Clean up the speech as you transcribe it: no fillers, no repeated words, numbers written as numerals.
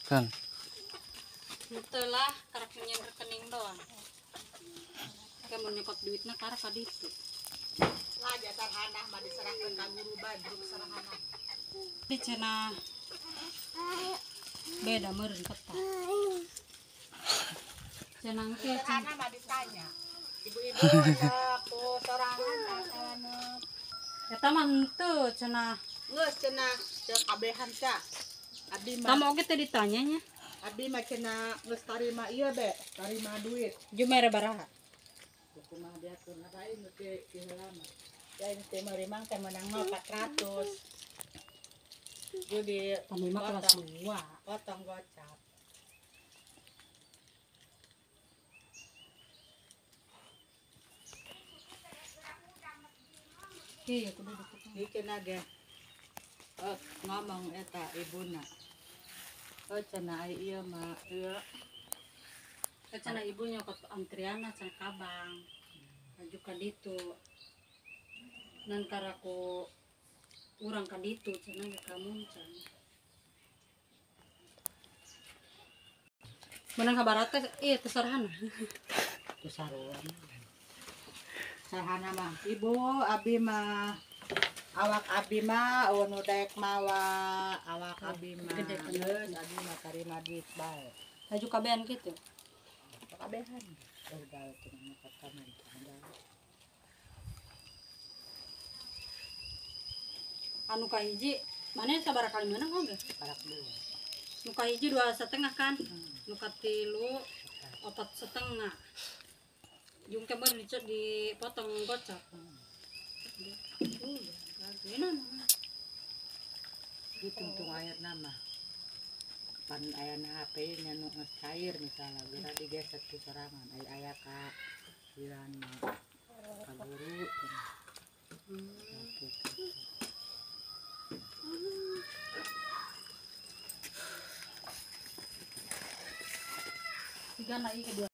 Kan. Betul lah, karak nyen rekening doang. Kayak mau nyokot duitnya karak ka ditu. Lah jasar hanah mah diserahkeun ka guru badruk serahana. Di cenah beda meureun peta. Cenah engke Serahana mah ditanya. Ibu-ibu ya ku sorangan asalna. Eta mah henteu cenah. Geus cenah ceuk kabehan ca. Abdi mah Tama oge teh ditanyanya. Abdi mah cenah geus tarima ieu be, tarima duit. Jumere baraha. Kumaha diatur ngapain nu teh heula mah. Ya ini teh merimang teh menang mah 400. Jadi Kami mah kelas 2. Potong gocap. Iya, kudu dipotong. Ieu cenah ge. Oh, ngomong eta ibuna. Oh, cenah ai ieu mah ieu. Cenah ibu nyokot antriana cenah ka bank. Maju ka ditu. Nan karaku urang ka ditu cenah ge kamuncan. Menang kabar teh ieu teh sarhana. Teu sarua. Sarhana mah ibu abi mah awak abi mah eueuh nu daek mawa awak abi mah Gede kan. Geus abi mah tarima duit bae. Laju kabehan kitu. Kabehan. Gagal cenah nyokot ka mana. Anu kahiji mana sabaraha kali meunang oge? Parak dua. Nu kahiji 2,5 kan. Nu katilu 4,5. Jung teh beun dipotong gocap. Ditungtung airna mah. Pan ayana HP nya nu geus cair misalnya geura digeser ku sorangan ai aya ka wiran mah ka guru cenah. Gitu. Tiga na ieu kedua.